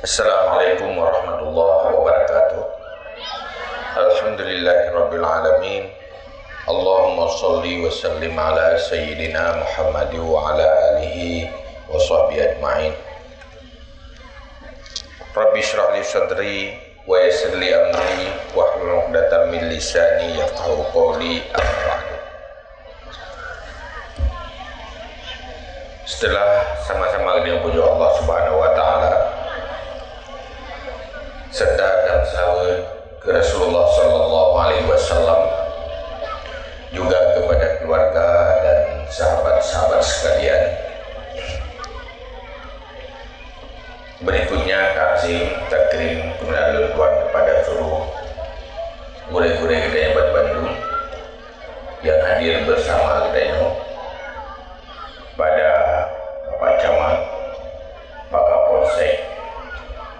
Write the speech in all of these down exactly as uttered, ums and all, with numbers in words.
Assalamualaikum warahmatullahi wabarakatuh. Alhamdulillahirabbil alamin. Allahumma shalli wa sallim ala sayyidina Muhammad wa ala alihi wa sahbihi ajma'in. Rabbi shrah li sadri wa yassir li amri wahlul 'uqdatam min lisani yafqahu qawli, amma ba'du. Setelah sama-sama geutanyoe pujoe Allah Subhanahu wa Taala, serta dan salawat ke Rasulullah Sallallahu Alaihi Wasallam, juga kepada keluarga dan sahabat-sahabat sekalian. Berikutnya, takzim takrim keunan lôn tuan kepada seluruh gurée-gurée geutanyoe bandum yang hadir bersama geutanyoe, pada Bapak Camat, Pak Kapolsek,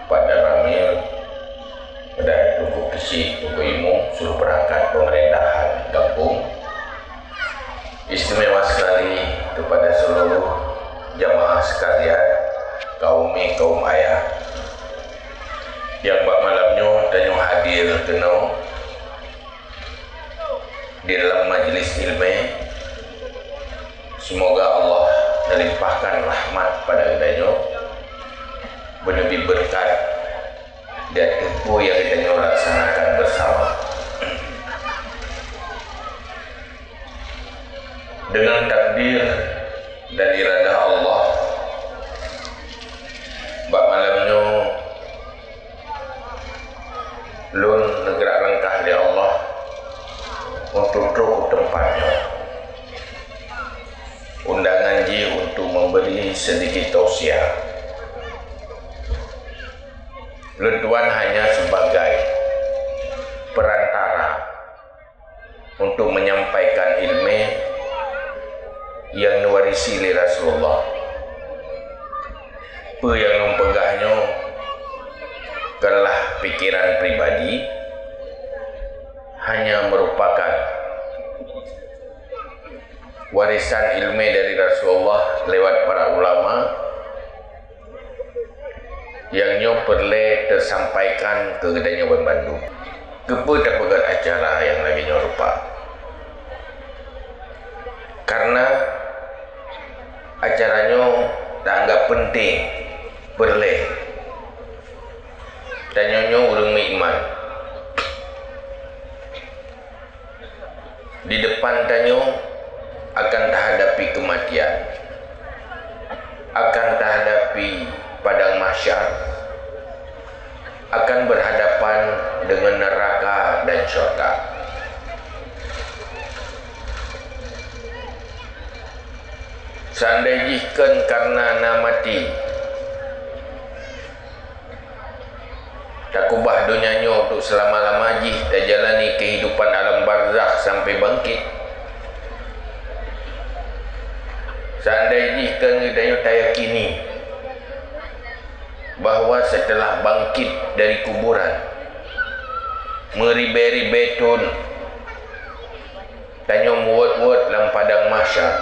Pak Danramil, pada Teungku Keuchik, Teungku Imum, seluruh perangkat pemerintahan gampông. Istimewa sekali kepada seluruh jamaah sekalian, kaum mi, kaum ayah, nyang bak malam nyoe tanyoe hadir keunoe di dalam majlis ilmu. Semoga Allah melimpahkan rahmat pada geutanyoe, beuneubi beureukat di ateueh peue nyang geutanyoe laksanakan bersama. Dengan takdir dan iradah Allah, bak malam nyoe lôn neugrak langkah lé Allah untuk trok u teumpat nyoe. Undangan jih untuk memberi sedikit tausiah. Lôn tuan hanya sebagai perantara untuk menyampaikan ilmu yang diwarisi lé Rasulullah. Peue nyang lôn peugah nyoe kalah pikiran pribadi, hanya merupakan warisan ilmu dari Rasulullah lewat para ulama nyang nyoe peureulée teusampaikan keu geutanyoe bandum. Keupeue tapeugét acara nyang lagée nyoe rupa? Karena acara nyoe taanggab peunteng, peureulée. Tanyoe nyoe ureuëng meuiman. Di depan tanyoe akan tahadapi kematian, akan tahadapi padang mahsyar, akan berhadapan dengan neraka dan syurga. Seandai jih kon karena na mati, takubah donya nyoe untuk selama-lama jih tajalani kehidupan alam barzakh sampai bangkit. Seandai jih kon geutanyoe tayakini bahwa setelah bangkit dari kuburan, meuribée-ribée thon tanyoe meuwot-wot lam padang mahsyar,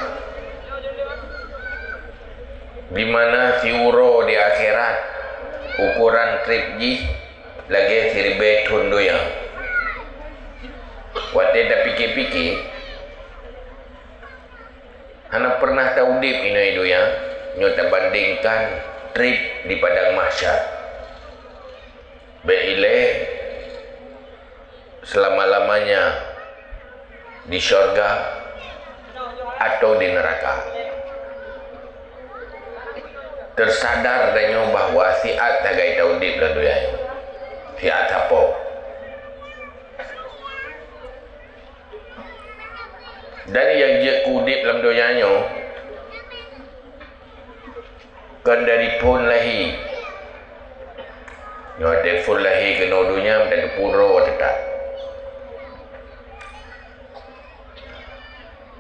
di mana siuroe di akhirat ukoran treb jih lagée siribée thon donya. Watée tapike-pike, hana pernah taudeb inoe donya nyoe tabandengkan treb di padang mahsyar. Bék ilée selama-lamanya di syurga atau di neraka. Teusadar tanyoe bahwa siat sagai taudeb lam donya nyoe. Siat sapoe. Dan nyang jeuet keu udeb lam donya nyoe, kon dari phon lahé. Nyoe watée phon lahé keunoe donya meutateupeue droe teutab.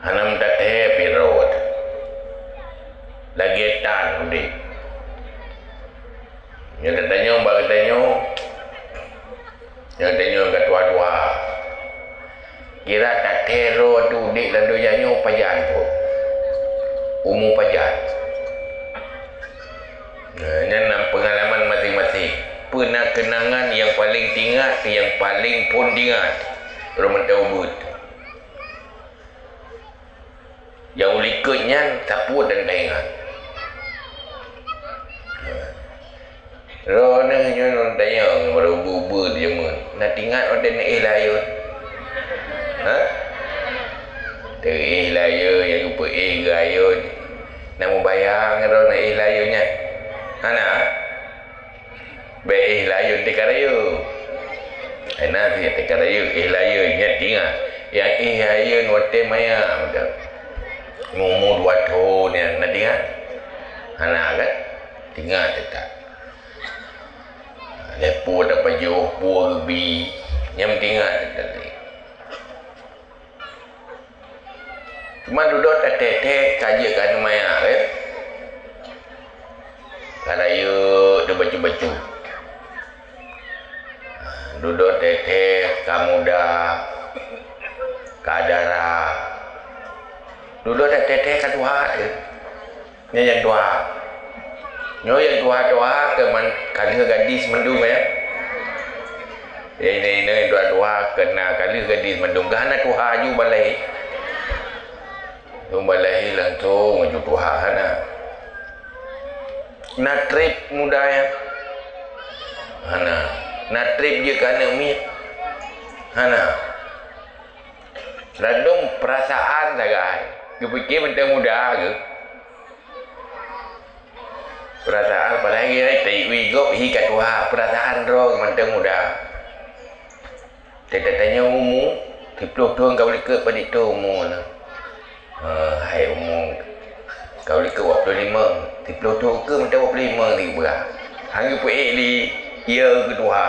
Hana meutateuhée pih droe teutab. Lagée tan udeb. Nyoe geutanyoe bak geutanyoe, nyoe geutanyoe ka tuha-tuha. Kira tathée droe teuh udeb lam donya nyoe pajan phon. Umu pajan. Nah, nyan na peungalaman maséng-maséng. Peue na keunangan nyang paleng tingat, nyang paleng phon tingat? Roh mantong ubeut. Nyang u likot nyan sapeue dan taingat. Droeneuh nyoe lôn tanyong, baroe ubeut-ubeut jameun. Na tingat watée neuéh layôn? Ha? Teuéh layôn, nyang geupeuéh geuayôn. Na mubayang droeneuh éh layôn nyan? Hana? Bék éh layôn teuka rayeuk. Hana sih teuka rayeuk, éh layôn nyan tingat. Nyang éh layôn watée maya mantong. Umu dua thon nyan na tingat? Hana kan? Tingat teuka. Lheuh peue tapajoh, peue geubi, nyan tingat teuka. Teuma dudoe that-that ka jeuet keu aneuk maya, eh? Ka rayeuk teuh bacut-bacut. Dudoe that-that ka muda, ka dara. Dudoe that-that ka tuha teuh. Nyoe nyang tuha. Nyoe nyang tuha-tuha keu man-, ka lheueh gadis mandum, ya. Ya, inoe-inoe nyang tuha-tuha keu na ka lheueh gadis mandum. Ka hana tuha aju ban lahé. Ban lahé langsong aju tuha, hana. Na treb muda, ya. Hana. Na treb jeuet keu aneuk miet. Hana. Ladôm peurasaan sagai. Geupike mantong muda geuh. Peurasaan, padahai geutanyoe gob hi ka tuha, peurasaan droe mantong muda. Teutatanyong umu, siplôh thon ka likot padit thon umu na. Eh, hai umu, ka likot dua puluh lima, siplôh thon keu mantong dua puluh lima lé beurah. Hana geupeuék lé, ya keu tuha.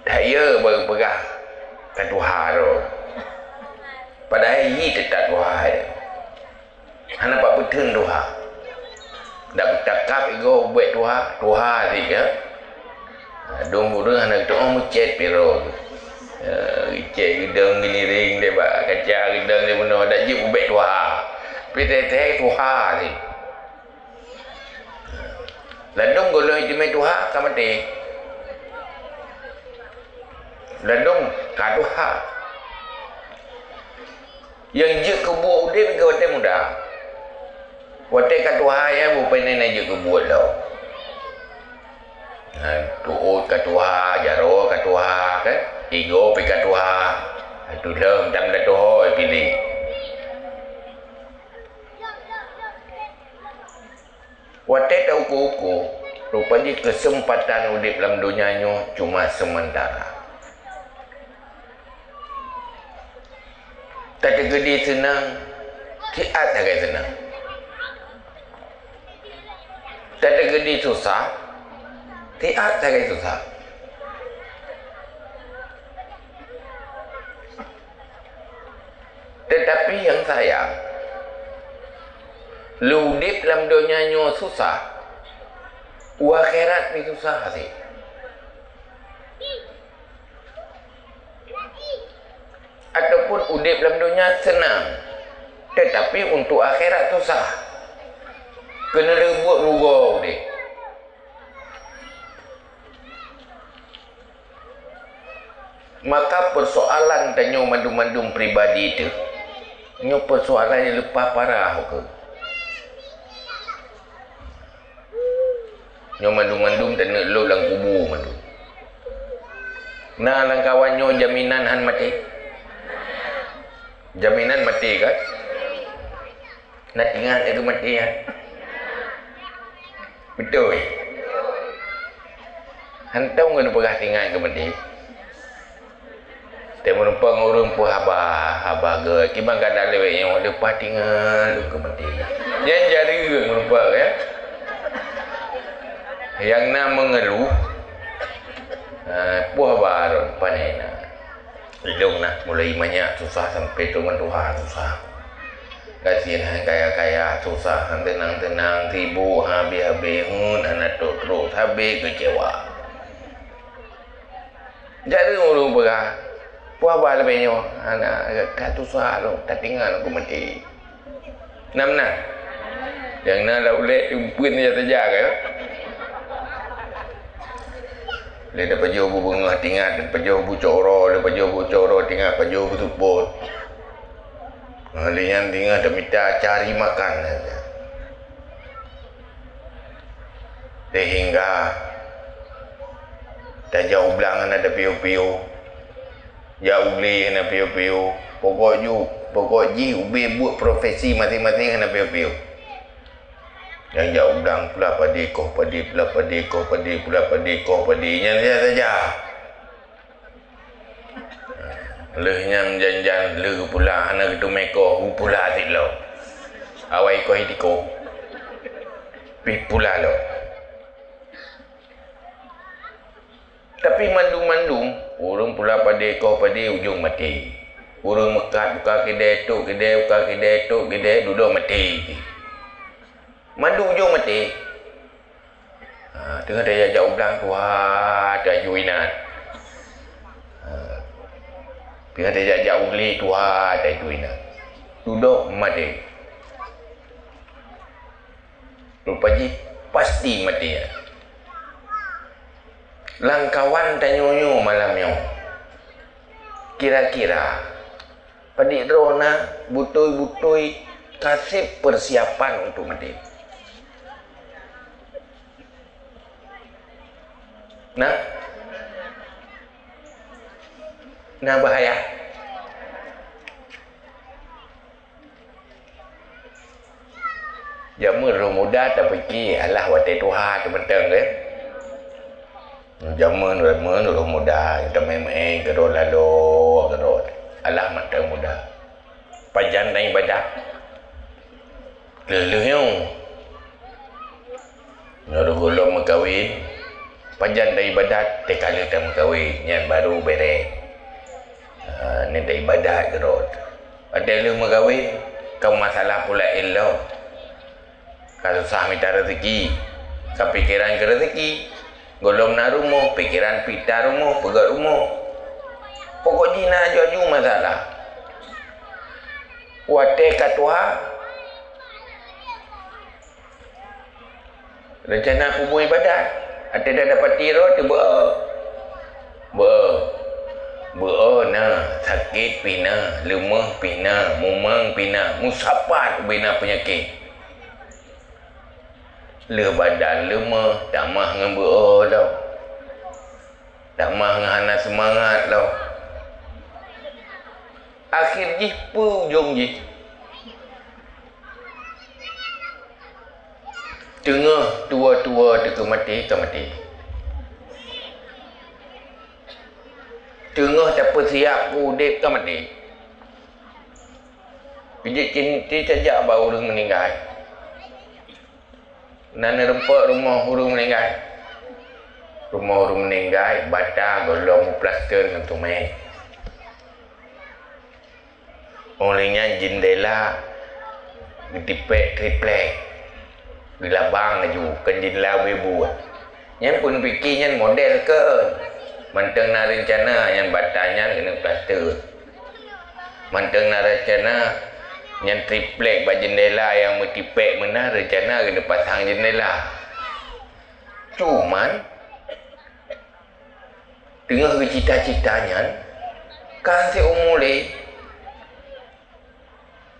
That ya baru peugah ka tuha droe. Padahai hi teutab tuha. Hana pat peutheun tuha. Dak takab igoe ubak tuha, tuha sit ya. Dum ureueng hana geutu'oh meucet piro. Eh, icet geudong geuniring deh bak kaca geudong deh bunoe dak jeuet ubak tuha. Pi teuh-teuh tuha sit. Ladôm gohlom itimai tuha ka maté. Ladôm ka tuha. Nyang jeuet keu buet udeb keu watée muda. Watée ka tuha nyan bukon na jeuet keu buet lom. Nah, tuot ka tuha, jaroe ka tuha, kan? Igoe pih ka tuha. Tuleueng tam da tuha piléh. Watée tauko-uko, rupajih keuseumpatan udeb lam donya nyoe cuma seumeuntara. Tateukeudi seunang, siat sagai seunang. Tateukeudi susah, siat sagai susah. Teutapi nyang sayang, lé udeb lam donya nyoe susah, u akhirat pih susah sit. Ataupun udeb lam donya seunang, teutapi untuk akhirat susah. Keuneulheueh buet rugoe udeb. Maka peusoalan tanyoe mandum-mandum pribadi teuh, nyoe peusoalan nyang leupah parah ukeue. Nyoe mandum-mandum taneuk lôb lam kubu mandum. Na lam kawan nyoe jaminan han maté? Jaminan maté kan? Na ingat lé keu maté nyan? Beutôi. Hantom keuneuk peugah ingat keu maté. Teumeureumpok ngon ureueng peue haba, haba gét. Kiban ka dalek nyoe leupah tinggai lôn keu maté. Nyan jari ureueng meureumpok, ya. Nyang na meungeuluh, ha, peue haba lôn, pane na. Idong nah mulai manyak susah sampai tu ngon tuha susah. Gasien hai kaya-kaya susah, han teunang-teunang, sibuk, habéh-habéh, hun, hana trok-trok, sabé keucewa. Jak ureueng peugah, peue haba leubeh nyoe? Hana, ka susah lom, tatinggai lom keu maté. Na meunan? Nyang na lam ulèe, umpeuen saja-saja ka. Lé tapajoh bu beungoh tingat, tapajoh bu cok uroe, lé pajoh bu cok uroe tingat, pajoh bu seupôt. Lé nyan tingat tamita cari makan saja. Sehingga tajak u blang hana tapiôh-piôh, jak u glé hana piôh-piôh. Pokok ju, pokok jih ubé buet profesi maséng-maséng hana piôh-piôh. Nyang jak u blang pula padé koh padé, pula padé koh padé, pula padé koh padé. Nyan saja-saja. Lheueh nyan jan-jan lheueh pula hana geuteumé koh, u pula sit lom. Awai koh itiko. Pih pula lom. Tapi mandum-mandum, ureuëng pula padé koh padé ujong maté. Ureuëng meukat buka keudè, tok keudè, buka keudè, tok keudè, dudoe maté. Mandum ujong maté. Ha, teungoh tajak-jak u blang tuha tajui inan. Ha, teungoh tajak-jak u glé tuha tajui inan. Dudoe maté. Rupa jih pasti maté. Lam kawan tanyoe nyoe malam nyoe, kira-kira padit droe na beutôi-beutôi ka sép persiapan untuk maté? Na? Na bahaya. Jameun roh muda tapike alah watée tuha teuh mantong, kan? Jameun, jameun roh muda, tameu'en-meu'en keudroe laloe keudroe. Alah mantong muda. Pajan na ibadat? Lheueh-lheueh nyoe. Nyoe gohlom meukawen, pajan na ibadat? Teuka lheueh tameukawen, nyan barô bèrèh. Ha, nyan ta ibadat keudroe. Watée lheueh meukawen, ka masalah pula ilmu. Ka susah mita reuzeki, ka pikeran keu reuzeki. Gohlom na rumoh, pikeran pita rumoh, peugöt rumoh. Pokok jih na aju-aju masalah. Watée ka tuha, reuncana peue buet ibadat, watée dapati droe teubeu'oh. Beu'oh. Beu'oh na, sakét pih na, leumoh pih na, mumang pih na, meusapat ubé na peunyakét. Lheueh badan leumoh, tamah ngon beu'oh lom. Tamah ngon hana seumangat lom. Akhé jih peue ujong jih? Teungoh tuwo-tuwo teuka maté, ka maté. Teungoh tapeusiap keu udeb, ka maté. Keujeuet cit tajak bak ureuëng meuninggai. Na neurumpok rumoh ureuëng meuninggai. Rumoh ureuëng meuninggai, bata gohlom meuplaster ngon tumè. Óh lheueh nyan jeundela geutipék triplek, geulabang laju, kon jeundela ubé buet. Nyan peuneupike nyan model kon. Mantong na reuncana nyan bata nyan keuneuk plaster. Mantong na reuncana nyan triplek bak jeundela nyang meutipék meunan, reuncana keuneuk pasang jeundela. Cuman, teungoh geucita-cita nyan, ka hase umu lé,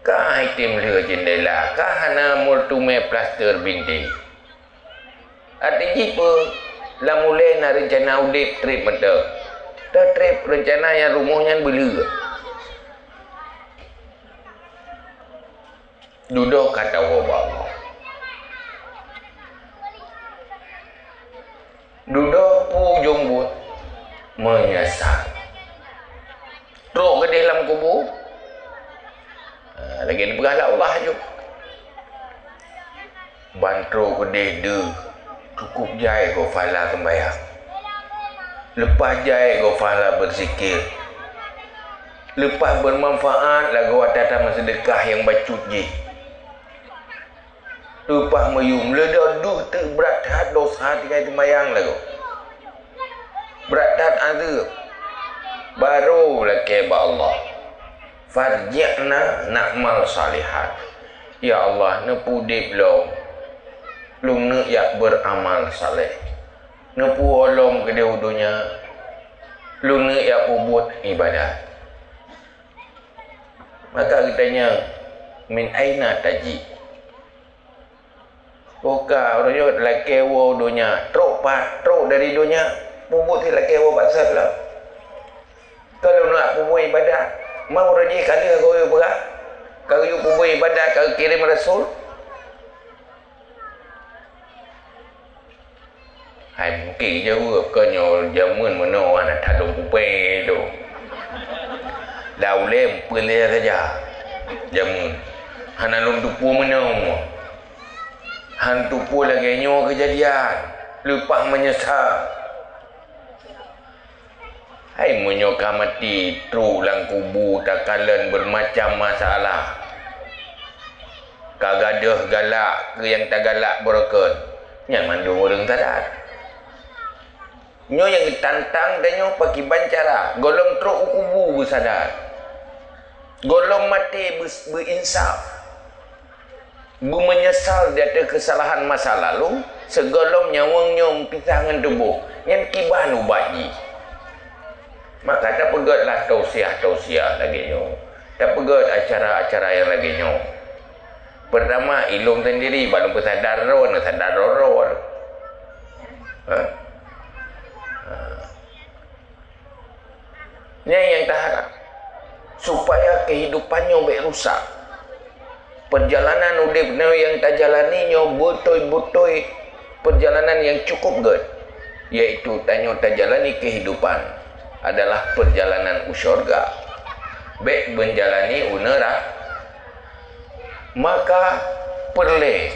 ka item lheueh jeundela, ka hana meutumè plaster bintéh. Até jih peue, lam ulée na reuncana udeb treb mantong. Teutreb reuncana nyang rumoh nyan beuleueh. Dudoe ka tawoe bak Allah. Dudoe peue ujong buet? Meunyeusal. Trok keudeh lam kubu. Ha, lagée neupeugah lé Allah ju. Ban trok keudeh deuh, cukup jai goe pahala seumbahyang. Leupah jai goe pahala beuzikir. Leupah beumanfaat lagoe atra-atra meuseudeukah nyang bacut jih. Leupah meuyum, leudoh deuh teuk brat that dosa tinggai seumayang lagoe. Brat that azeub. Barô lakée bak Allah. Farji'na na'mal shalihan. Ya Allah, neupeudeb lom. Lôn neuk jak beuramal saleh. Neupeu lom keudeh u donya, lôn neuk jak peubuet iébadat. Maka geutanyong, "Min aina taji?" Ka uroe nyoe lakée woe u donya, trok pat, trok dari donya, peubuet lakée woe bak sat lah. Ka lôn neuk peubuet iébadat, ma uroe jih ka lheueh goe beurak, ka geuyue peubuet iébadat, ka geukirém rasui. Hai mungken jaweueb, "Kon nyoe jameun meunoe hana that lôn peuphé tu. Dah ulée peulée saja jameun. Hana lôn teupeue meunoe. Han teupeue lagée nyoe keujadian. Leupah meunyeusal." Hai meunyoe ka maté, trok lam kubu takalon beureumacam masalah. Ka gadôh galak keu nyang tagalak beureukeun, nyan mandum ureuëng sadat. Nyoe nyang geutantang tanyoe pakriban cara gohlom trok u kubu beusadat. Gohlom maté beu-, beuinsaf. Beumeunyeusal di ateueh keusalahan masa lalu, sigohlom nyawöng nyoe meupisah ngon tuboh, nyan kiban ubat jih. Maka tapeugét lah tausiah-tausiah lagée nyoe, tapeugét acara-acara nyang lagée nyoe. Peurtama, ilôn sendiri, ban lôn peusadar droe, neusadar droe-droe. Ha? Ha. Nyan nyang taharab, supaya keuhidupan nyoe bék rusak. Peurjalanan udeb nyoe nyang tajalani nyoe beutôi-beutôi peurjalanan nyang cukup gét, yaitu tanyoe tajalani keuhidupan adalah peurjalanan u syeuruga, bék beujalani u neura-, maka peureulée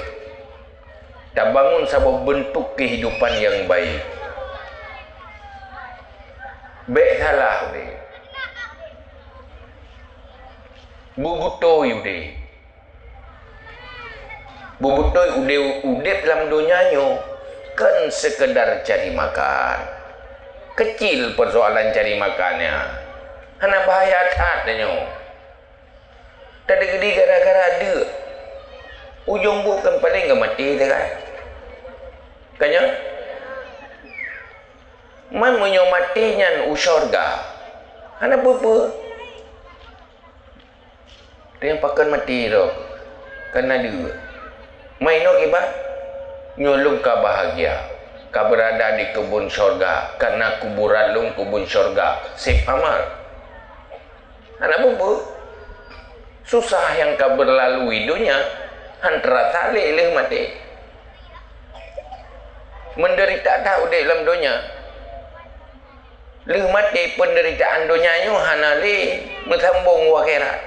tabangun saboh beuntuk keuhidupan nyang baik. Bék salah udeb. Beubeutôi udeb. Beubeutôi udeb, udeb lam donya nyoe kon seukeudar cari makan. Keucil peursoalan cari makan nyan. Hana bahaya that nyoe. Tadeungoe gara-gara deuk. Ujong buet kan paleng ka maté teuh kan? Ka nyan? Man meunyoe maté nyan u syeuruga, hana peue-peue. Teuh pakon maté droe, kan na deuk. Ma inoe kiban, nyoe lôn ka bahagia, ka beurada di keubon syeuruga, kareuna kuburan lôn keubon syeuruga, sép amal. Hana peue-peue. Susah nyang ka beulalui donya, han teurasa lé lheueh maté. Meudeurita that udeb lam donya. Lheueh maté, peundeuritaan donya nyoe hana lé meusambong u akhirat.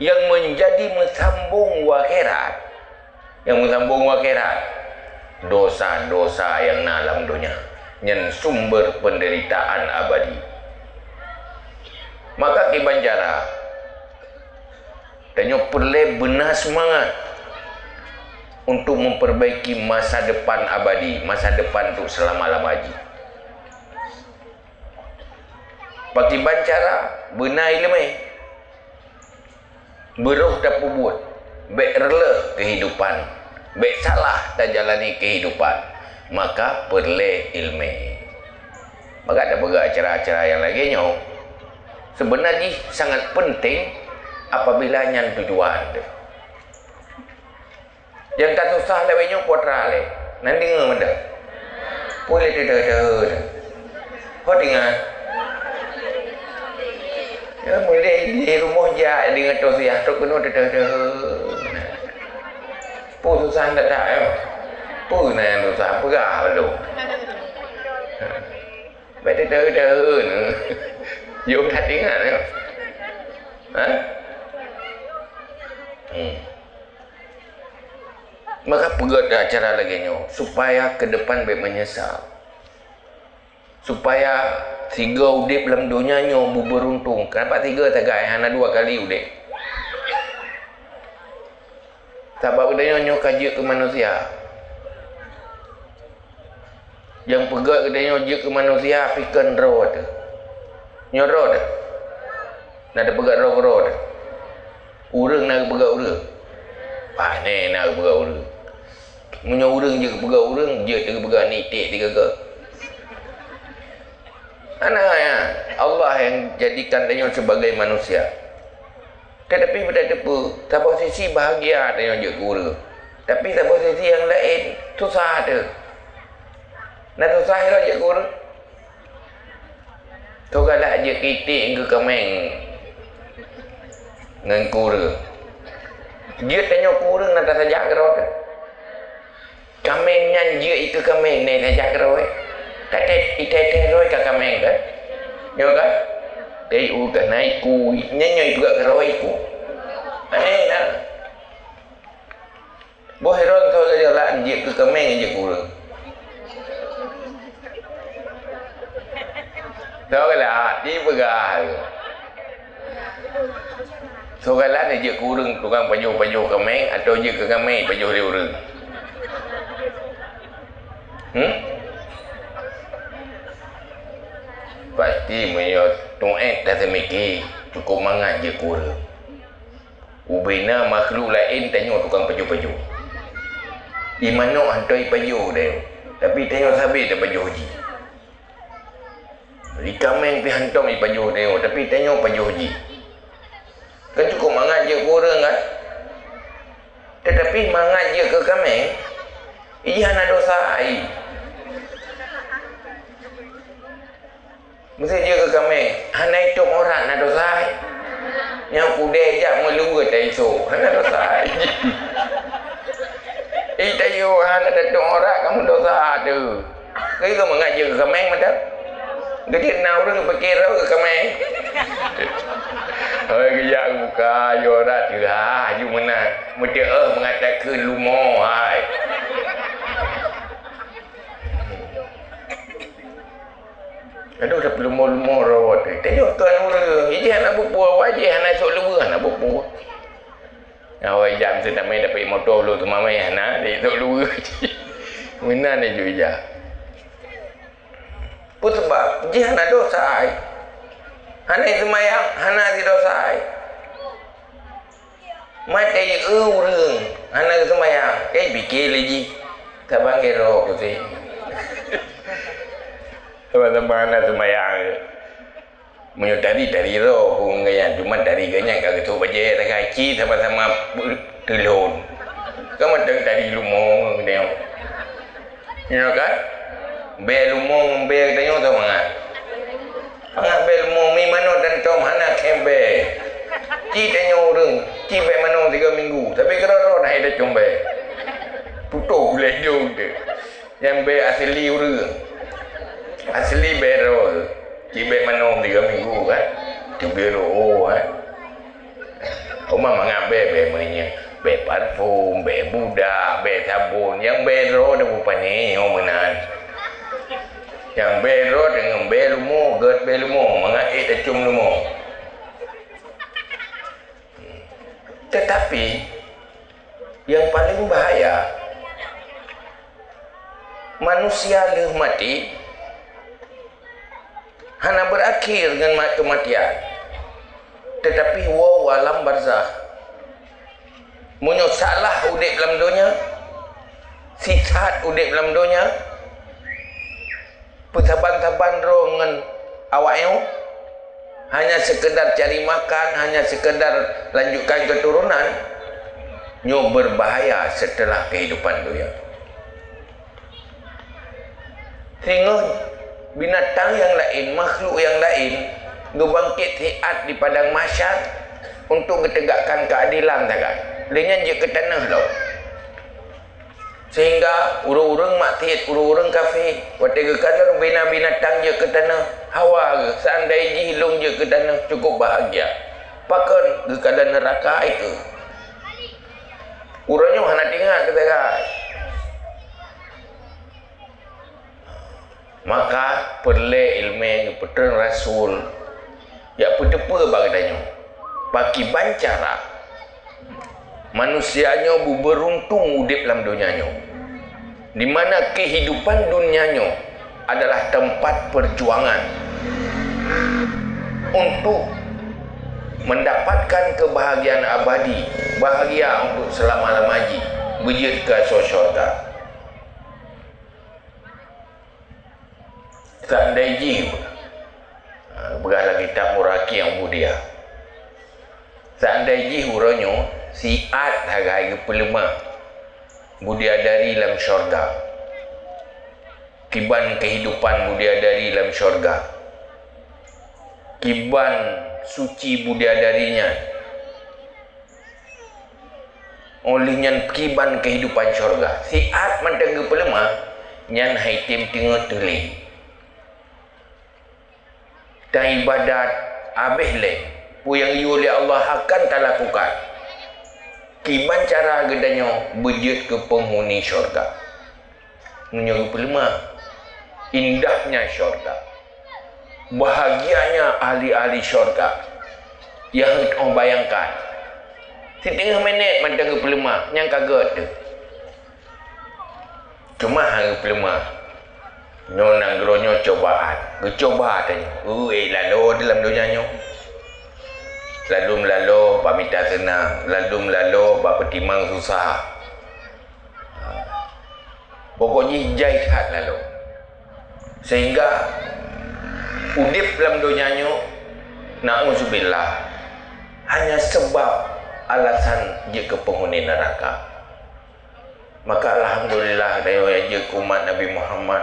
Nyang meunjadi meusambong u akhirat, nyang meusambong u akhirat, dosa-dosa nyang na lam donya, nyan sumber peundeuritaan abadi. Maka kiban cara, tanyoe peureulée beuna seumangat untuk memperbaiki masa depan abadi, masa depan untuk seulama-lama jih. Pakiban cara? Beuna iéleumé. Beurôh tapeubuet, bék reuloh keuhidupan, bék salah tajalani keuhidupan, maka peureulée iéleumé. Maka tapeugah acara-acara nyang lagée nyoe, seubeuna jih sangat peunteng apabila nyan tujuan teuh. Nyang ka susah lawét nyoe putra lé. Nan deungoe mantong. Peue lé teuh-teuh-teuh. Ho deungoe. Ya, mulai di rumoh jak deungoe tausiah trok keunoe teuh-teuh-teuh. Peue susah ndak tak, ya? Peue na nyang susah? Peugah lom. Bèk teuh-teuh-teuh. Yom that ingat, ya. Ha? Hmm. Maka peugét acara lagée nyoe, supaya keudepan bék meunyeusal. Supaya sigoe udeb lam donya nyoe beubeuruntung. Kenapa sigoe sagai, hana dua kali udeb? Sabab geutanyoe nyoe ka jeuet keu manusia. Nyang peugét geutanyoe jeuet keu manusia, pih kon droe teuh. Nyoe droe teuh. Na teupeugét droe keudroe teuh. Ureuëng na geupeugét ureuëng. Pané na geupeugét ureuëng. Meunyoe ureuëng jeuet keu peugah ureuëng, jeuet keu peugah aneuk tiek tiga ke. Hana, ya. Allah nyang jadikan tanyoe sebagai manusia. Tetapi beutateupeue, saboh sisi bahagia tanyoe jeuet keu ureuëng. Tapi saboh sisi nyang laén, susah teuh. Na susah ilôn jeuet keu ureuëng? Toh galak jeuet keu iték keu kaméng ngon keu ureuëng. Jeuet tanyoe keu ureuëng na tasaja keudroe teuh. Kaméng nyan jeuet keu kaméng na tasaja keudroe. Ka tét, itét-tét droe ka kaméng kan? Nyoe kan? Teuh u ka na iku, nyan nyoe juga keudroe iku. Aneh na. Boh Heron soe galak jeuet keu kaméng jeuet keu ureuëng. Soe galak, jipeugah. Soe galak jeuet keu ureuëng tukang pajoh-pajoh kaméng atau jeuet keu kaméng pajoh lé ureuëng? Hmm? Pasti meunyoe tuet taseumiki cukup mangat jeuet keu ureuëng. Ubena makhluk laén tanyoe tukang pajoh-pajoh. I manok hana ipajoh deh, tapi tanyoe sabe tapajoh jih. I kaméng pih hantom ipajoh tanyoe, tapi tanyoe pajoh jih. Kan cukup mangat jeuet keu ureuëng kan? Tetapi mangat jeuet keu kaméng, ijih hana dosa ai. Meusti jeuet keu kaméng, hana itôp aurat na dosa ai. Nyang udée jak meuluweue taiso, hana dosa ai. Ih, tayo hana tatôp aurat kamoe dosa teuh. Keu mangat jeuet keu kaméng mantong. Geucit na ureuëng pike roh keu kaméng. Hôi geujak buka, yo aurat teuh, ha, ju meunan. Meuteuôh meungatakan lumo hai. Aduh, dah peulumo-lumo rawot. Tanyoe tuan ureuëng, ijih hana bukpo, wajih hana sok luweue, hana bukpo. Awai jam tu tamai dapat moto lu tu mamai hana, dia sok luweue. Meunan dia ju ijah. Peue sabab? Jih hana dosa ai. Hana seumayang, hana sidosa ai. Maté eu ureuëng hana geuseumayang, eh, pike lé jih. Saban gero kusi. Sama-sama hana seumayang. Meunyoe tari, tari roh pun gaya, cuma tari gaya ka geusok bajée tagaci sama-sama teulon. Ka mantong tari lumo geutanyoe. Nyoe kan? Bée lumo ngon bée geutanyoe sama mangat. Mangat bée lumo mi manok dan tom hana khém bée. Ci tanyoe ureuëng, ci bée manok tiga minggu, tapi keudroe-droe na hai tacom bée. Putôh gulée dong tu. Nyang bée asli ureuëng. Asli bée droe. Ci bée manok tiga minggu kan. Tu bée roh kan. Uma mangat bée, bée meunyoe, bée parfum, bée budak, bée sabon, nyang bée droe dah bupane nyoe meunan. Nyang bée droe deungon bée lumo, gét bée lumo, mangat ék tacom lumo. Tetapi, yang paling bahaya, manusia lheueh mati, hana berakhir ngon ma-, kematian, tetapi woe u alam barzakh. Meunyoe salah udeb lam donya, sisat udeb lam donya, peusaban-saban droe ngon awak nyoe, hanya sekedar cari makan, hanya sekedar lanjutkan keturunan, nyoe berbahaya setelah kehidupan dunia. Singoh binatang nyang laén, makhluk nyang laén, geubangkét siat di padang mahsyar untuk geutegakkan keuadelan sagai. Lé nyan jeuet keu tanoh lom. Sehingga ureuëng-ureuëng maksiet, ureuëng-ureuëng kafé, watée geukalon bina-, binatang jeuet keu tanoh, hawa geuh, seandai jih lôn jeuet keu tanoh, cukup bahagia. Pakon geukalon neuraka itu? Uroe nyoe hana teuingat keu sagai. Maka peureulée iéleumé geupeutrön rasul, jak peuteupeue bak geutanyoe, pakiban cara manusia nyoe beubeuruntung udeb lam donya nyoe, di mana kehidupan dunia nyoe adalah tempat perjuangan untuk mendapatkan kebahagiaan abadi, bahagia untuk selama-lama jih, beujeuet keu asoe syurga. Seandai jih, ha, peugah lam kitab Muraqi nyang mulia, seandai jih uroe nyoe siat sagai geupeuleumah bidadari lam syurga, kiban keuhidupan bidadari lam syurga, kiban suci bidadari nyan, óh lheueh nyan kiban keuhidupan syurga. Siat mantong geupeuleumah, nyan han tem teungeut teuh lé. Taibadat habéh lé, peue nyang geuyue lé Allah akan talakukan. Kiban cara geutanyoe beujeuet keu peunghuni syurga. Meunyoe geupeuleumah, indahnya syurga, bahagianya ahli-ahli syurga nyang hana bayangkan. Siteungoh minét mantong geupeuleumah, nyan ka gét teuh. Cuma hana geupeuleumah. Nyoe nanggroe nyoe cobaan. Geucoba tanyoe. Ui, laloe dalam donya nyoe. Ladum laloe bak mita seunang, ladum laloe bak peutimang susah. Pokok jih jai that laloe. Sehingga udeb lam donya nyoe, na'udzubillah, hanya sabab alasan jeuet keu peunghuni neuraka. Maka alhamdulillah, tanyoe nyang jeuet keu umat Nabi Muhammad,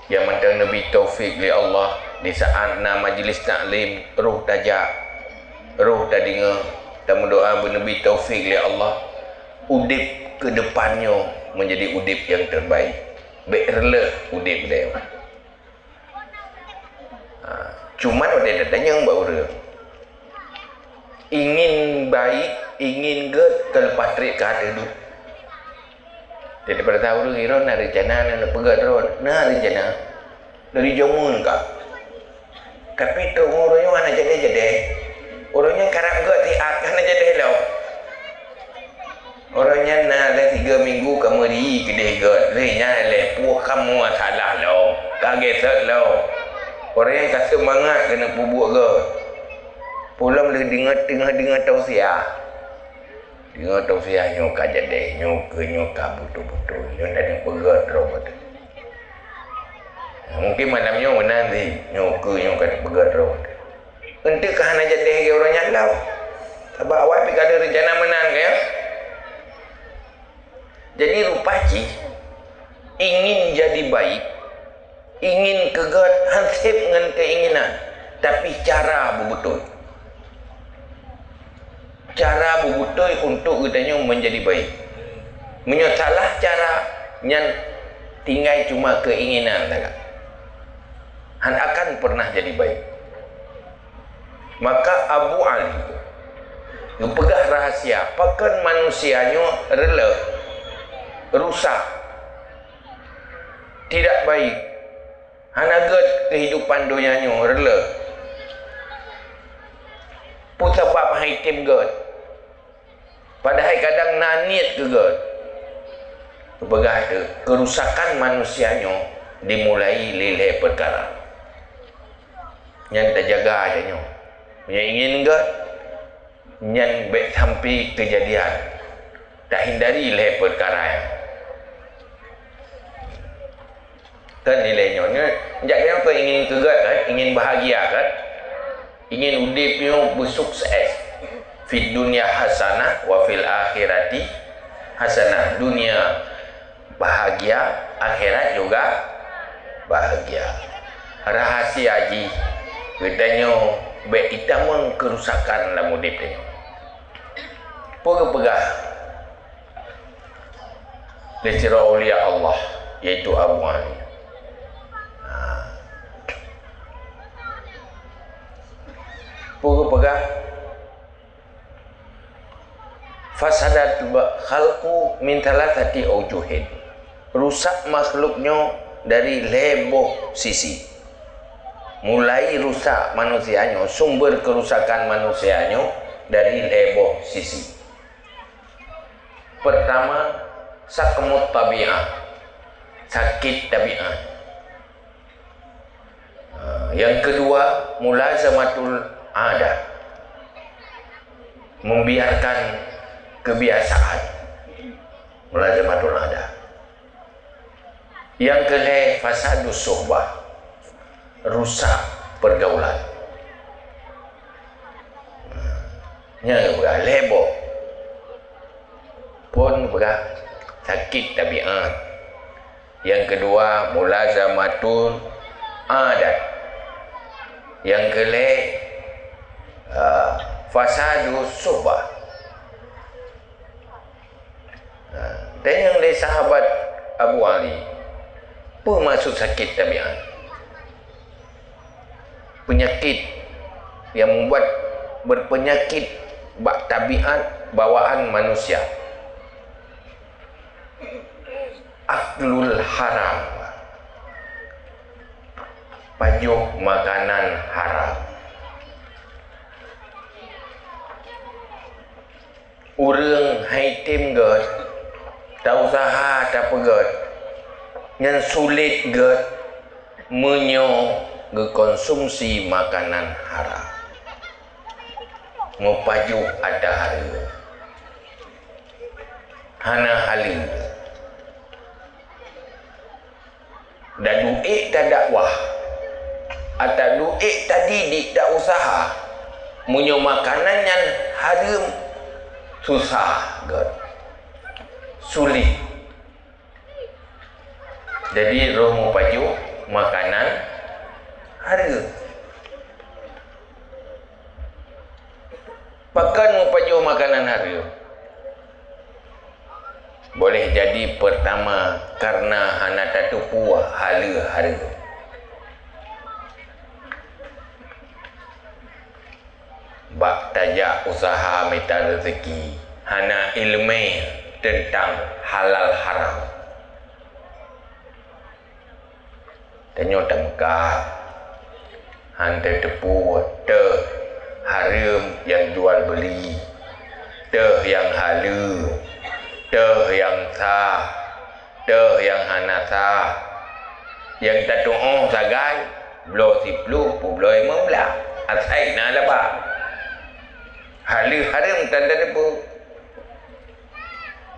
nyang mantong neubri taufik lé Allah, di saat na majlis taklim, roh tajak, roh tadeungoe, tameudoa beuneubri taufik lé Allah, udeb keu depan nyoe meunjadi udeb nyang terbaik. Bék reuloh udeb lé. Ha, cuman watée tatanyong bak ureuëng, ingin baik, ingin gét, ka leupah treb ka ateueh duek. Jadi pada ureuëng, "Droe na reuncana na neupeugét droe?" Na reuncana. Dari jameun ka. Tapi teungoh uroe nyoe hana jadi-jadi. Uroe nyoe karab gét siat, hana jadi lom. Uroe nyan na lhée tiga minggu ka meuri keudeh gét, lheueh nyan lhée puih ka masalah lom, ka gesek lom. Uroe nyan ka seumangat keuneuk peubuet gét. Peulom lheueh deungoe, teungoh deungoe tausiah. Deungoe tausiah nyoe ka jadi, nyoe keu nyoe ka beutôi-beutôi, nyoe hana peugét droe. Mungkin malam nyoe meunan sih, nyoe keu nyoe ka peugét droe. Eunteuk ka hana jadi lagée uroe nyan lom. Sabab awai pih ka ada rencana meunan, kan? Jadi rupa jih ingin jadi baik, ingin keu gét han seb ngon keinginan, tapi cara beubeutôi. Cara beubeutôi untuk geutanyoe menjadi baik. Meunyoe salah cara, nyan tinggai cuma keinginan saja. Han akan pernah jadi baik. Maka Abu Ali geupeugah rahasia, pakon manusia nyoe reuloh, rusak, tidak baik, hana gét keuhidupan donya nyoe, reuloh. Peue sabab han tem gét? Padahai kadang na niet keu gét. Geupeugah teuh, keurusakan manusia nyoe dimulai lé lhée peukara. Nyan tajaga tanyoe. Meunyoe ingin gét, nyan bék sampai keujadian. Tahindari lhée peukara nyan. Kan nilai nyoe, nyoe, jak nyoe keu ingin keu gét kan, ingin bahagia kan, ingin udeb nyoe beusukses. Fid dunya hasanah wa fil akhirati hasanah. Dunia bahagia, akhirat juga bahagia. Rahasia jih, geutanyoe bék itamong keurusakan lam udeb tanyoe. Peue geupeugah lé sidroe aulia Allah, yaitu Abu Ali. Ha. Peue geupeugah? Fasadat ba-, khalqu min thalathati aujuhin. Rusak makhluk nyoe dari lhée boh sisi. Mulai rusak manusia nyoe, sumber keurusakan manusia nyoe dari lhée boh sisi. Pertama, sakmut tabi'ah, sakét tabiat. Ha, yang kedua, mulazamatul adah, membiarkan kebiasaan. Mulazamatul adah. Nyang keulhèe, fasadus suhbah, rusak pergaulan. Nyang keubah lhèe boh. Phôn beurah sakét tabiat. Nyang keudua, mulazamatul adat. Nyang keulhèe, ah, fasadus suhbah. Nah, tanyong lé sahabat Abu Ali, peue maksud sakét tabiat? Penyakit yang membuat berpenyakit bak tabiat bawaan manusia. Aklul haram. Pajoh makanan haram. Ureuëng hai tem gét, tausaha tapeugét, nyan sulet gét meunyoe geukonsumsi makanan haram. Meupajoh ata hareuem. Hana haleue. Dan duek tadakwah, ata duek tadidik, tausaha, meunyoe makanan nyan hareuem, susah gét, sulet. Jadi, roh meupajoh makanan hareuem. Pakon meupajoh makanan hareuem? Boleh jadi, peurtama, kareuna hana tateupeue haleue hareuem. Bak tajak useuha mita reuzeki, hana iéleumé teuntang halal haram. Tanyoe tameukat, han tateupeue teuh hareuem nyang jual beuli, teuh nyang haleue, teuh nyang sah, teuh nyang hana sah. Nyang tatuoh sagai, bloe siploh peubloe limong blah, asai na laba. Haleue hareuem tan tateupeue.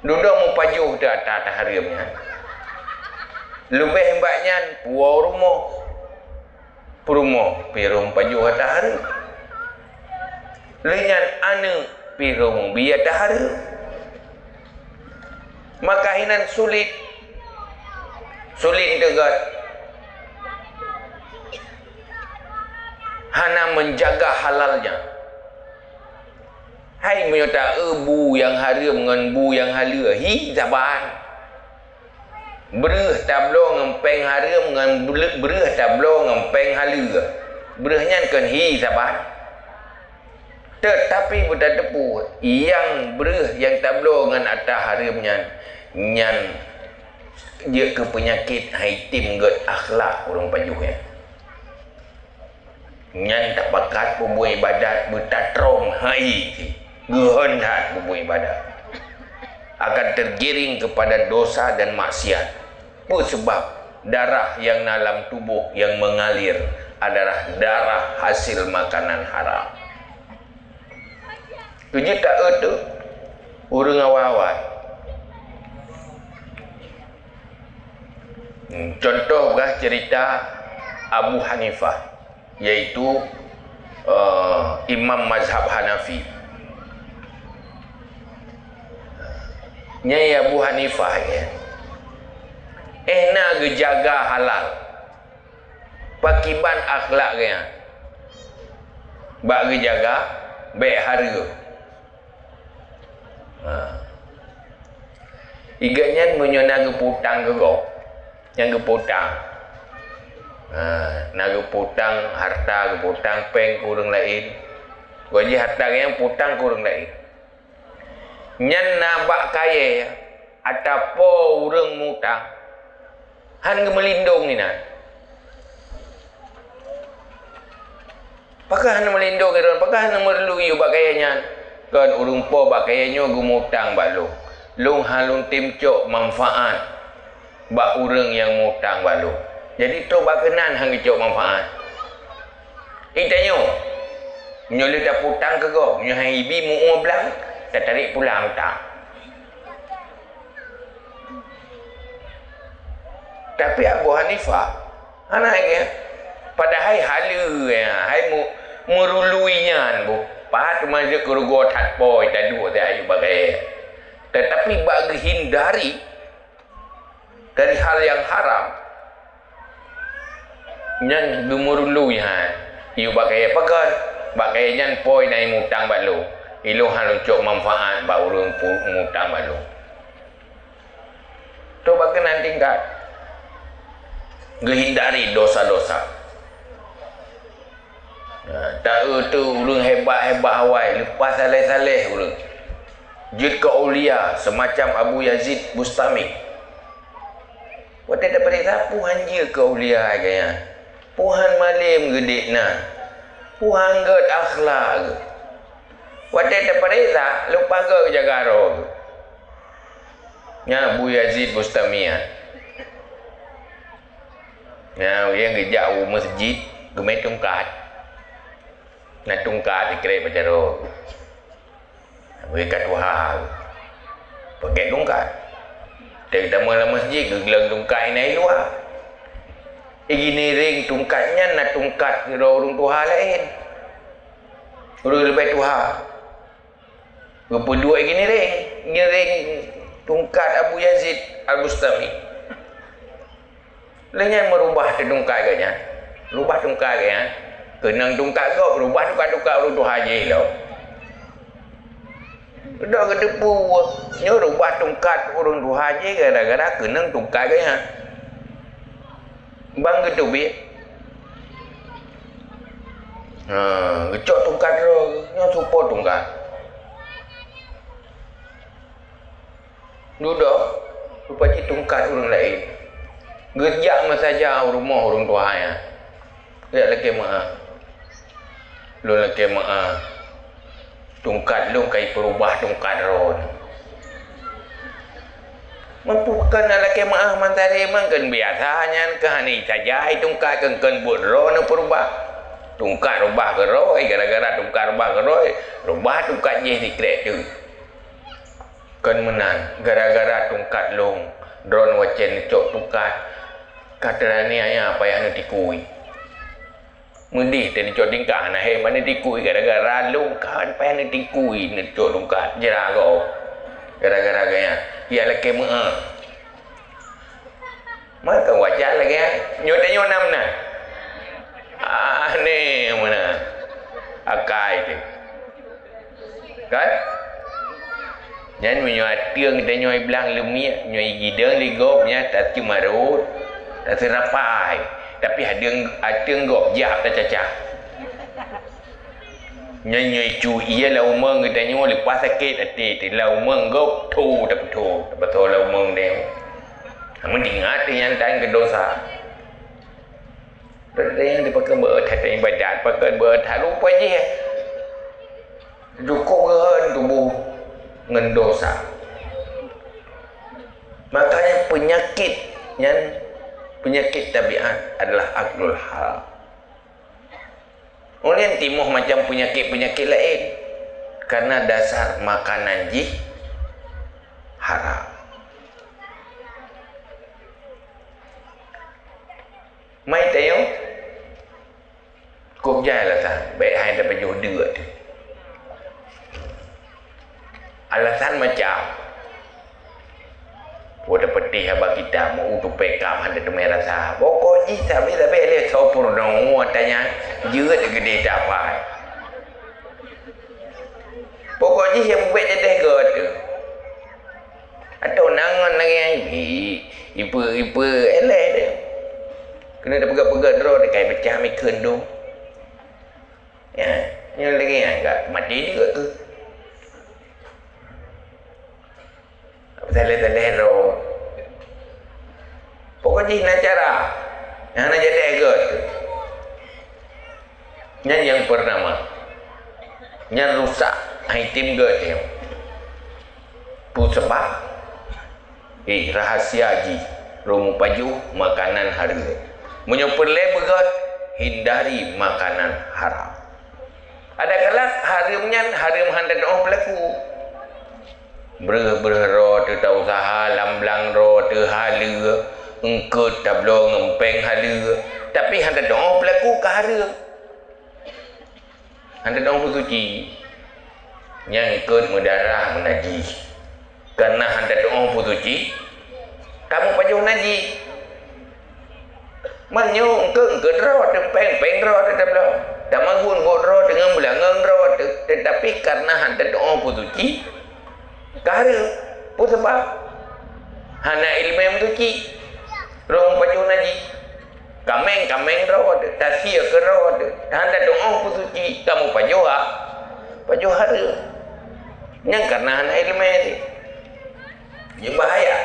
Dudoe meupajoh teuh ata hareuem nyan. Leubeh bak nyan, puwoe rumoh. Peurumoh pih roh meupajoh ata hareuem. Lheueh nyan, aneuëk pih roh meubi ata hareuem. Maka hinan sulet. Sulet teuh gét. Hana menjaga halalnya. Hai meunyoe ta-eu bu nyang hareuem ngon bu nyang haleue, hi saban. Breueh tabloe ngon péng hareuem ngon ble-, breueh tabloe ngon péng haleue. Breueh nyan kon hi saban. Teutapi beutateupeue, nyang breueh nyang tabloe ngon ata hareuem nyan, nyan jeuet keu peunyakét hai tem gét akhlak ureuëng pajoh nyan. Nyan tapakat peubuet iébadat beutatrong hai jih, geuhon that peubuet iébadat, akan tergiring kepada dosa dan maksiat. Peue seubab? Darah nyang na lam tuboh nyang meungalir adalah darah hasil makanan haram. Keujeuet ta-eu teuh ureuëng awai-awai. Contoh bak ceurita Abu Hanifah, yaitu, eh, imam mazhab Hanafi. Nyai Abu Hanifah, ya, eh, na geujaga halal. Pakiban akhlak geuh nyan? Bak geujaga bék hareuem. Ha. Igeuh nyan meunyoe na geuputang keu gob, nyang geuputang. Ha, na geuputang harta, geuputang péng keu ureuëng laén. Gob jih harta nyang putang keu ureuëng laén. Nyan na bak kayée atawa po ureuëng mutang, hán geumeulindong inan. Pakon hana meulindong droe, pakon hana meureuloh yue bak kayée nyan? Kon ureuëng po bak kayée nyoe geumutang bak lôn. Lôn hana lôn tem cok manfaat bak ureuëng nyang mutang bak lôn. Jadi, trok bak keunan hán geucok manfaat. Itanyoe, meunyoe lheueh taputang keu gob, meunyoe han ibi meu-ue blang, tatarek pulang utang. Tapi Abu Hanifah hana lagée. Padahai haleue, hai mu-, meurului nyan boh. Pat meuseuk keurugoe that poi taduek teuh ayue bagée. Tetapi bak geuhindari dari hal yang haram, nyan geumeurului hai. Yue bak kayée pakon, bak kayée nyan poi na imutang bak lôn. Ilôn hana lôn cok manfaat bak ureuëng pu-, mutang bak lôn. Toh bak keunan tingkat. Geuhindari dosa-dosa. Nah, ta-eu teu ureuëng hebat-hebat awai, leupah saleh-saleh ureuëng. Jeuet keu aulia seumacam Abu Yazid Bustami. Watée tapeuriksa, peue han jeuet keu aulia gaya. Peue han malem geudik nan. Peue han gét akhlak geuh. Watée tapeuriksa, leupah gét jaga roh geuh. Nyan Abu Yazid Bustami nyan. Nyan, ureuëng geujak u meuseujid, geumé tungkat. Na tungkat dikrek bak jaroe. Bri ka tuha. Peuget tungkat. Teuk tamong lam meuseujid, geugleueng tungkat inan i luwa. Iginiréng tungkat nyan na tungkat sidroe ureuëng tuha laén. Ureuëng leubeh tuha. Geupeuduek iginiréng, ngiréng tungkat Abu Yazid Al-Bustami. Lheueh nyan meurubah teuh tungkat geuh nyan. Rubah tungkat geuh nyan. Keunong tungkat gob, rubah tungkat-tungkat ureuëng tuha jih lom. Dudoe geuteupeue, nyoe rubah tungkat ureuëng tuha jih gara-gara keunong tungkat geuh nyan. Ban geuteubiet. Ha, geucok tungkat droe, nyoe seupôt tungkat. Dudoe, rupa jih tungkat ureuëng laén. Geujak meusaja u rumoh ureuëng tuha nyan. Jak lakée meuáh. Lôn lakée meuáh. Tungkat lôn ka ipeureubah tungkat droeneuh. Meupue kon na lakée meuáh mantari meukeun biasa nyan keuh hana saja tungkat keun-keun buet droeneuh peureubah. Tungkat reubah keudroe, gara-gara tungkat reubah keudroe, reubah tungkat jih dikrek teuk. Kon meunan, gara-gara tungkat lôn, droeneuh wacée neucok tungkat, ka teuraniaya payah neutikui. Meudeh teuh neucok tingkah, hana hék ban neutikui gara-gara lôn, ka payah neutikui neucok tungkat, jra gob. Gara-gara gaya, jak lakée meuáh. Maka wajar lagée nyoe, tanyoe na meunan. Aneh meunan. Akai teuh. Kan? Nyan meunyoe ateueng tanyoe blang leumiek, nyoe gidong lé gob nyan taseumawot, taseurapai. Tapi ateueng, ateueng gob jak tacacah. Nyan nyoe cu ie lam umong geutanyoe leupah sakét até teuh lam umong gob tho tapeutho, tapeutho lam umong teuh. Meuingat teuh nyan tan keu dosa. Teuntèe nyang dipakeue beuet that ibadat, pakeue beuet that rupa jih. Jukuk geuhon tuboh ngon dosa. Makanya peunyakét nyan, peunyakét tabiat adalah aklul haram. Ulôn timoh macam peunyakét-peunyakét laén, karena dasar makanan jih haram. Mai tanyoe, kôb jai alasan, bèk hai tapajoh deuk teuh. Alasan macam, peue tapeuteh haba kitab, meu-u tupèe kab hana teumè rasa. Pokok jih sabé-sabé lé soe peurunoe ata nyan jeuet geudeh tapai. Pokok jih nyang bèk jadeh geuh teuh. Atau na ngon lagèe nyan, ipe, ipe, eleh teuh. Keuneuk tapeugah-peugah droe teuh kai peucah mikheun dum. Ya, nyan lagèe nyan ka maté jeuet teuh. Saléh-saléh droe. Pokok jih na cara. Nyang hana jadeh geuh teuh. Nyan nyang peureutama. Nyan rusak, hai tem geuh teuh. Peue sabab? Eh, rahasia jih, lôn mupajoh makanan hareuem. Meunyoe peureulèe beugöt, hindari makanan haram. Ada kalak hareuem nyan hareuem hana teu'oh peulaku. Breuh-breuh droe teuh ta-useuha, lam blang droe teuh haleue, Eungkôt tabloe ngon péng haleue, tapi hana tatu'oh peulaku ka hareuem. Hana tatu'oh peusuci. Nyang eungkôt meudarah meunajih. Kareuna hana tatu'oh peusuci, ka meupajoh najih. Meunyoe eungkôt-eungkôt droe teuh, péng-péng droe teuh tabloe, tamagun buet droe teuh ngon beulangöng droe teuh, teutapi kareuna hana tatu'oh peusuci, ka hareuem. Peue sabab? Hana ileumèe meusuci. Rhom pajoh najih. Kaméng-kaméng droe teuh, tasie keu droe teuh. Hana tatu'oh peusuci, ka meupajoh ha-, pajoh hareuem. Nyan kareuna hana ileumèe teuh. Jeuet bahaya.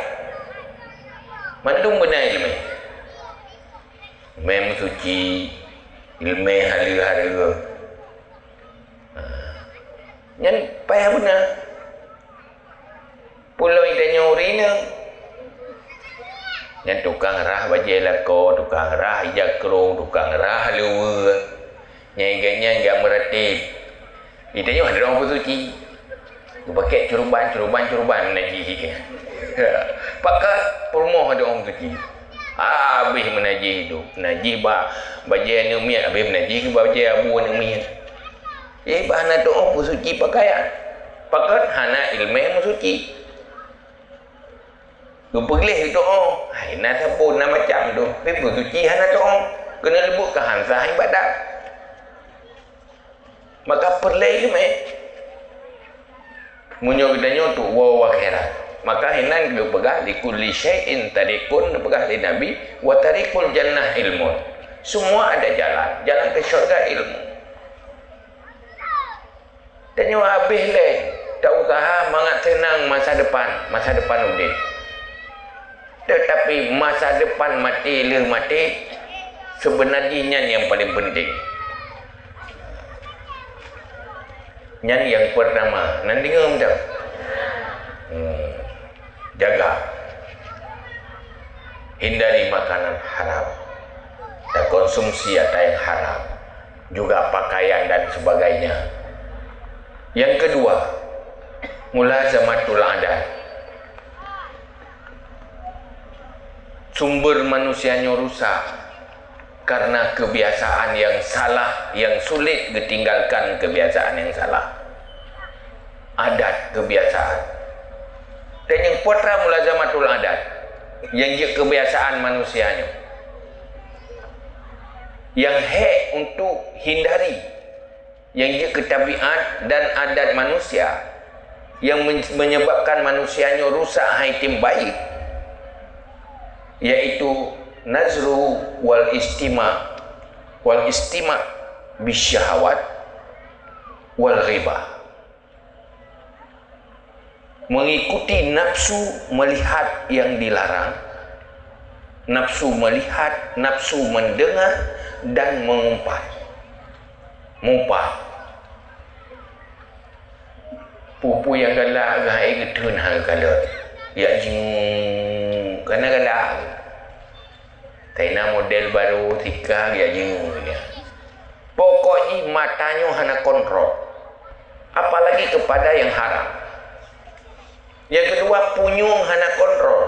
Mandum beuna ileumèe. Ileumèe meusuci, ileumèe haleue-haleue. Ha. Nyan payah beuna. Peue lom geutanyoe ureueng inong. Nyan tukang rhah bajèe lakoe, tukang rhah ija krông, tukang rhah luweue. Nyang gobnyan jak meuratéb. Geutanyoe hana tatu'oh peusuci. Geupakèk curuban, curuban, curuban meunajih. Pakon peurumoh hana tatu'oh peusuci. Habéh meunajih tu. Meunajih ba-, bajèe aneuk miet, habéh meunajih keu bajèe abu aneuk miet. Eh, bah hana tatu'oh peusuci pakaian. Pakon hana ileumèe meusuci. Geupeugléh geutu'oh, hai na sapeue na macam tu, tapi peusuci hana tu'oh, keuneuk leubuet ka han sah ibadat. Maka peureulèe ileumèe. Meunyoe geutanyoe tuwoe u akhirat, maka hinan geupeugah, "Likulli syai'in tariqun," geupeugah lé Nabi, "wa tariqul jannah ilmun." Semua ada jalan, jalan ke syurga ilmu. Tanyoe habéh lé tausaha mangat seunang masa depan, masa depan udép. Teutapi masa depan maté lheueh maté, seubeuna jih nyan nyang paleng peunteng. Nyan nyang peurtama, nan deungoe mantong. Hmm. Jaga. Hindari makanan haram. Takonsumsi ata yang haram. Juga pakaian dan sebagainya. Yang kedua, mulazamatul adat. Sumber manusia nyoe rusak karena kebiasaan yang salah, yang sulit geutinggalkan kebiasaan yang salah. Adat, kebiasaan. Dan nyang putra mulazamatul adat, nyang jeuet kebiasaan manusia nyoe. Nyang hék untuk hindari, nyang jeuet keu tabiat dan adat manusia, nyang men-, menyebabkan manusia nyoe rusak hai tem baik, yaitu nazru wal istima, wal istima bisyahawat wal ghibah. Mengikuti nafsu melihat yang dilarang, nafsu melihat, nafsu mendengar, dan mengumpat. Mumpat. Peue-peue nyang galak geuhai geutheun hai kalon. Yak jingui, kana galak. Taina model baru, sika, yak jingui nyan. Pokok jih mata nyoe hana kontrol. Apalagi kepada yang haram. Yang kedua, punyueng hana kontrol.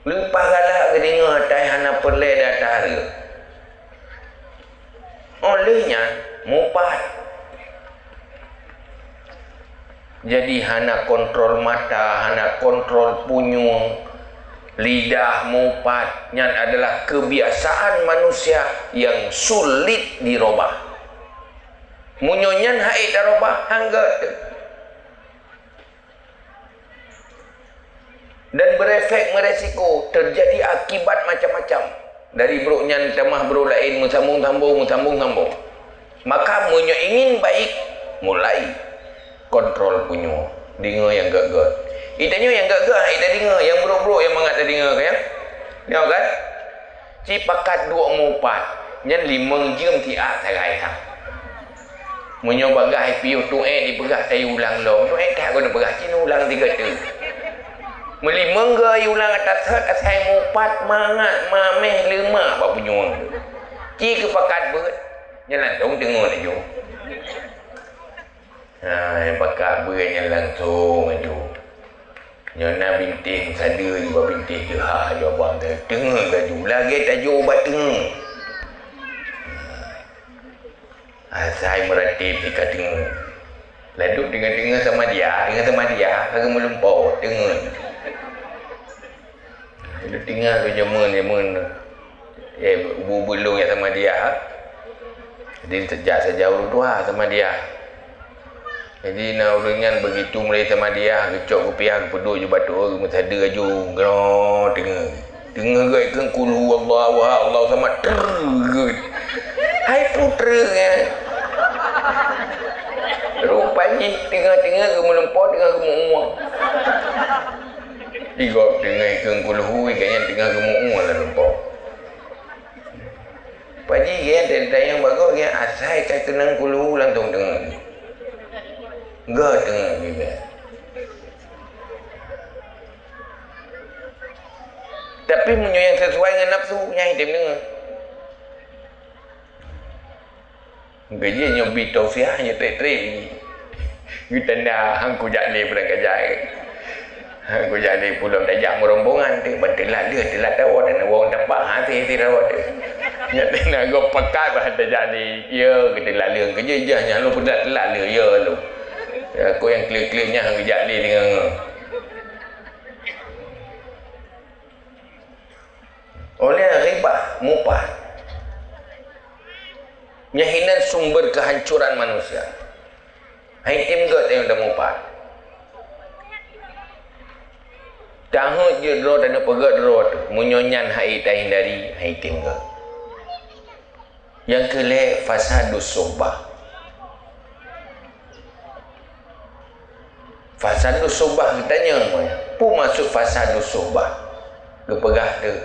Leupah galak geudeungoe atai hana peureulèe data hareuem. Óh lheueh nyan, mupat. Jadi, hana kontrol mata, hana kontrol punyueng, lidah mupat, nyan adalah kebiasaan manusia yang sulit dirubah. Meunyoe nyan hana tarubah, han gèt. Dan berefek meresiko, terjadi akibat macam-macam. Dari brôk nyan tamah brôk laén, meusambông-sambông, meusambông-sambông. Maka meunyoe ingin baik, mulai kontrol punyueng. Deungoe nyang gèt-gèt. Geutanyoe nyang gèt-gèt, hai tadeungoe, nyang brôk-brôk nyang mangat tadeungoe, kan? Nyoe kan? Ci pakat duek mupat, nyan limong jeuem siat sagai that. Meunyoe bagaih piôh tu'ék dipeugah tayue ulang lom, tu'ék that keuneuk peugah ci neuulang sigoe teuk. Meulimong geuh ulang ata sot asai mupat mangat mamèh leumak bak punyueng. Ci keu pakat beuet, nyan langsông teungoh laju. Ha, nyang pakat beuet nyan langsông laju. Nyoe na bintéh meusadeue, jubah bintéh jeuha, jubah bang teungeut laju. Lagèe tajôk ubat teungeut. Asai meuratéb si ka teungeut. Ladôm teungoh-teungoh samadiah, teungoh samadiah, ka geumeulumpo, teungeut. Ladôm teungoh lôn jameun-jameun, eh, ubeut-ubeut lôn nyang samadiah. Jadi, sajak-sajak ureueng tuha samadiah. Jadi, na ureueng nyan begitu mulai samadiah, geucok kupiah, geupeuduek ju batuk, geumeusadeue laju, geunong teungeut. Teungoh geuet kheun, "Qul huwallahu ahad, Allahu samad," trrrr, geuet. Hai putra, eh. Rupa jih teungoh-teungoh geumeulimpau, teungoh geumeu'ue. Di gob teungoh kheun, "Qul hu," gobnyan teungoh geumeu'ue lam limpau. Pak Ji, gobnyan tanyong bak gob, gobnyan asai ka keunong "Qul hu" langsong teungoh. Geuteungoh geuh. Tapi meunyoe nyang sesuai ngon nafsu, nyan item deungoe. Geujih nyoe bi tausiah, nyoe trek-trek. Geutanda, "Han kujak lé pulang kajai. Han kujak lé pulang tajak meurombongan teuh, ban teulat lheueh, teulat tawöt, dan wong tapak, ha, teuh, teuh rawöt teuh." Nyan teuh na gob pakat, ban tajak lé, ya, geuteulat lheueh. Geujih jah nyan lôn peudat teulat lheueh, ya lôn. Ya, kok nyang klik-klik nyan han geujak lé deungon. Oleh ghibah, mupah. Nyan hinan sumber kehancuran manusia. Hai tem gét nyang tamupah. Taheuet jeuet droe dan peugét droe teuh. Meunyoe nyan hai tahindari, hai tem gét. Nyang keu lhèe, fasadus suhbah. Fasadus suhbah geutanyong, peue maksud fasadus suhbah? Geupeugah teuh,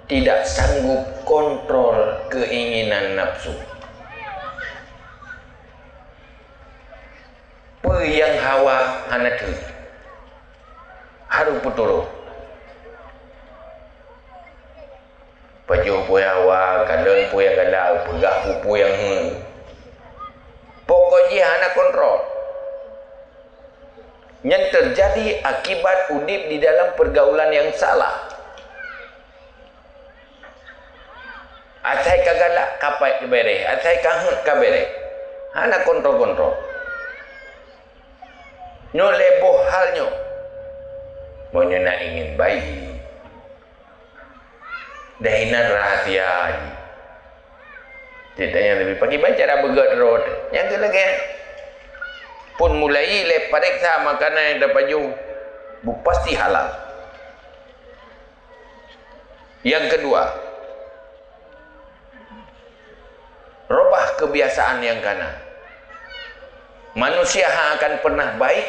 tidak sanggup kontrol keinginan nafsu. Peue nyang hawa hana teuh, harôh peuturot. Pajoh peue nyang hawa, kalon peue nyang galak, peugah peue-peue nyang heuet. Pokok jih hana kontrol. Nyan teujadi akibat udép di dalam peurgaulan nyang salah. Asai ka galak, ka payah ka bèrèh. Asai ka heuet, ka bèrèh. Hana kontrol-kontrol. Nyoe lhèe boh hal nyoe. Meunyoe na ingin baik, dan hinan rahasia jih. Ceritanya lebih pagi baca dah beugét rot. Nyang keu lagèe, pun mulai lé pareksa makanan nyang tapajoh, bu pasti halal. Nyang keudua, robah keubiasaan nyang kana. Manusia hana akan pernah baik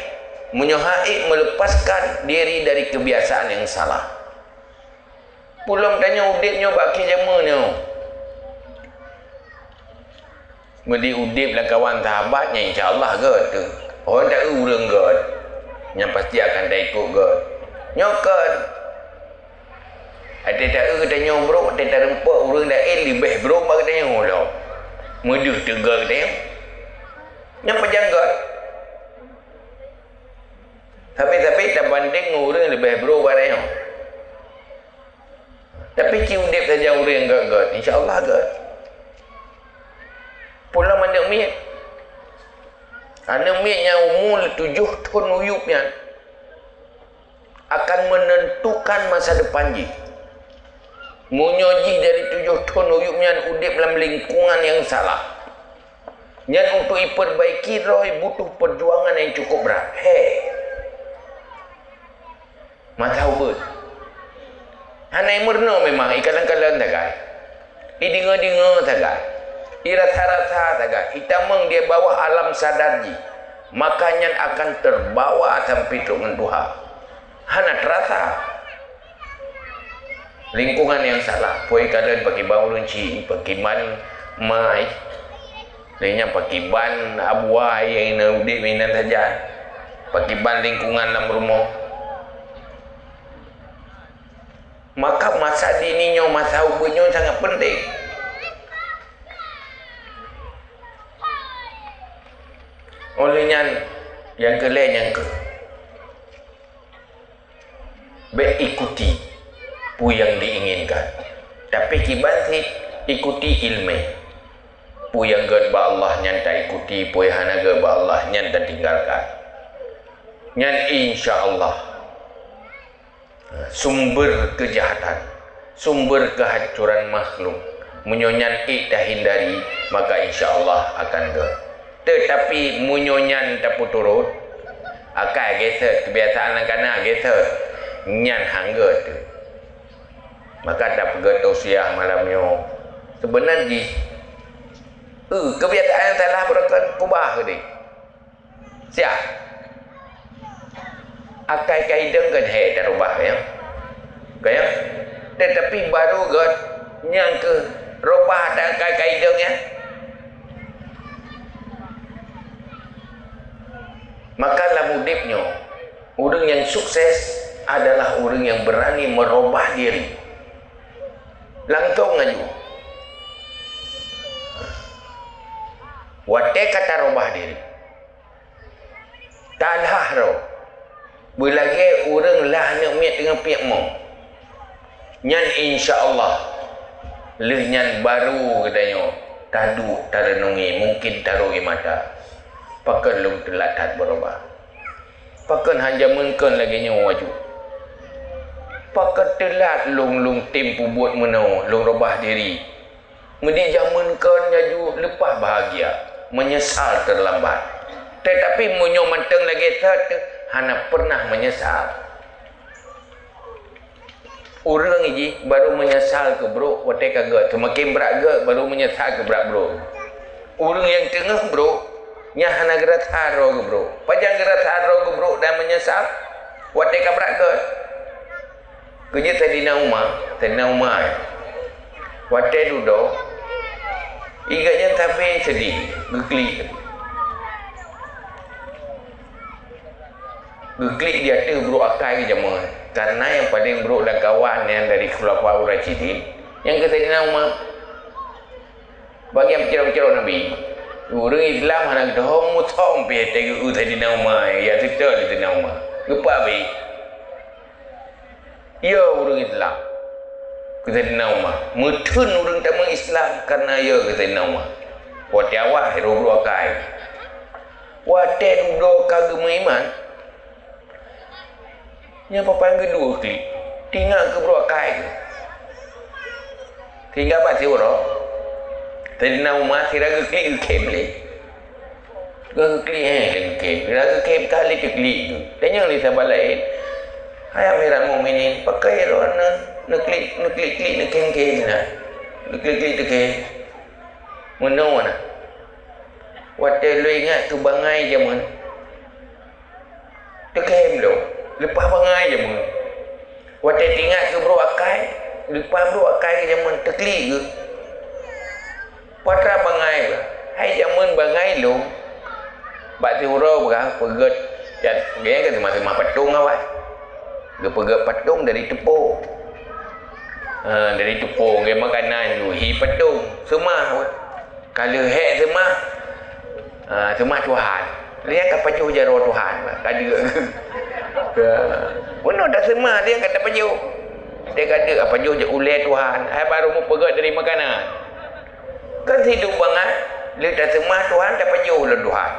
meunyoe han ék meuleupaskan diri dari keubiasaan nyang salah. Peulom tanyoe udép nyoe bak akhé jameun nyoe. Meudi udép lam kawan sahabat nyan, insya Allah gét teuh. Ho taeu ureueng gét, nyan pasti akan taikot gét. Nyoe kon. Watèe taeu tanyoe brok, watèe tareumpok ureueng laén leubeh brok bak tanyoe lom. Meudeuh teuh gét tanyoe. Nyan pajan gét. Sabe-sabe tabandeng ngon ureueng leubeh brok bak tanyoe. Tapi ci udép saja ureueng gét-gét, insya Allah gét. Peulom aneuk miet. Aneuk miet nyang umu tujoh thon uyup nyan akan menentukan masa depan jih. Meunyoe jih dari tujoh thon uyup nyan udép lam lingkungan nyang salah, nyan untuk ipeurbaiki droe butuh peujuangan nyang cukup brat. He. Masa ubeut. Hana imeurunoe memang, ikalon-kalon sagai. Ideungoe-deungoe sagai. Irasa-rasa sagai. Itamong di bawah alam sadar jih. Maka nyan akan terbawa sampai trok ngon tuha. Hana terasa. Lingkungan nyang salah. Pue ikalon pakiban ureueng chik, pakiban mai. Lé nyan pakiban abuai nyang na udép inan sajan, pakiban lingkungan lam rumoh. Maka masa dini nyoe, masa ubeut nyoe sangat penting. Oleh nyan, nyang keu lhèe nyang keu Bék ikuti peue nyang diinginkan, tapi kiban cit ikuti iéleumé. Peue nyang gét bak Allah nyan taikuti, peue nyang hana gét bak Allah nyan tatinggalkan. Nyan insya Allah sumber keujahatan, sumber keuhancoran makhluk. Meunyoe nyan ék tahindari, maka insya Allah akan gét. Teutapi meunyoe nyan tapeuturot, akai geusét, keubiasaan nyang kana geusét, nyan han gét teuh. Maka tapeugét tausiah malam nyoe. Seubeuna jih, eu, keubiasaan nyang salah beureukan kubah keudeh. Siah. Akai kaidong kan hai tarubah, ya. Kan, ya? Teutapi barô gét nyang keu rubah akai kaidong, ya. Maka lam udeb nyoe, ureuëng nyang sukses adalah ureuëng nyang beurani meurubah diri. Langsong laju. Watée ka tarubah diri, talah droe, beulagée ureuëng lah aneuk miet teungoh piek mo. Nyan insya Allah, lheueh nyan barô geutanyoe taduek tareunungi, mungken taroi mata. Pakon lôn teulat that beurubah? Pakon han jameun kon lagée nyoe laju? Pakon teulat lôn, lôn tem peubuet meunoe, lôn rubah diri? Meunyoe jameun kon laju leupah bahagia, meunyeusal teulambat. Teutapi meunyoe mantong lagée that, hana peureunah meunyeusal. Ureuëng jih barô meunyeusal keu brok watée ka gét, seumaken brat gét barô meunyeusal keu brat brok. Ureuëng nyang teungoh brok, nyan hana geurasa droe geubrok. Pajan geurasa droe geubrok dan meunyeusal? Watée ka brat gét. Keujeuet Saidina Umar, Saidina Umar, watée dudoe, ié gét nyan sabe seudeh, geuklik. Geuklik di ateueh brok akai geuh jameun. Kareuna nyang paleng brok lam kawan nyan dari Khulafaur Rasyidin, nyang keu Saidina Umar. Bagi nyang peucurok-peucurok Nabi, ureuëng Islam hana geudohong musom pih teuh geu Saidina Umar, ya, seutôt lé Saidina Umar. Geupeugah beh, ya ureuëng Islam keu Saidina Umar. Meutheun ureuëng tamong Islam kareuna ya keu Saidina Umar. Watée awai roh brok akai. Watée dudoe ka geumeuiman, nyan papan geudua klik, tingat keu brok akai geuh. Sehingga bak siuroe, Saidina Umar sira geuklik geukhem lé. Geuklik, eh, geukhem. Sira geukhem ka lé teuklik geuh. Tanyong lé sahabat laén, "Hai Amiral Mukminin, pakon droeneuh neuklik, neuklik-klik, neukhem-khem na? Neuklik-klik teukhem?" "Meunoe na. Watée lôn ingat keu bangai jameun, teukhem lôn, leupah bangai jameun. Watée teuingat keu brok akai, leupah brok akai jameun, teuklik geuh. Patra bangai, hai jameun bangai lôn." Bak siuroe peugah, peugét, ya, geuh kan seumah-seumah patong awai. Geupeugét patong dari teupo. Ha, dari teupo, geuh makanan ju, hi patong, seumah. Ka lheueh hék seumah, ha, seumah Tuhan. Lheueh ka pajoh jaroe Tuhan, ka deuek. Bunoe taseumah, lheueh ka tapajoh. Lheueh ka deuek, pajoh jak ulée Tuhan. Hai barô meupeugét dari makanan. Kan sidub bangai, lheueh taseumah Tuhan, tapajoh lom Tuhan.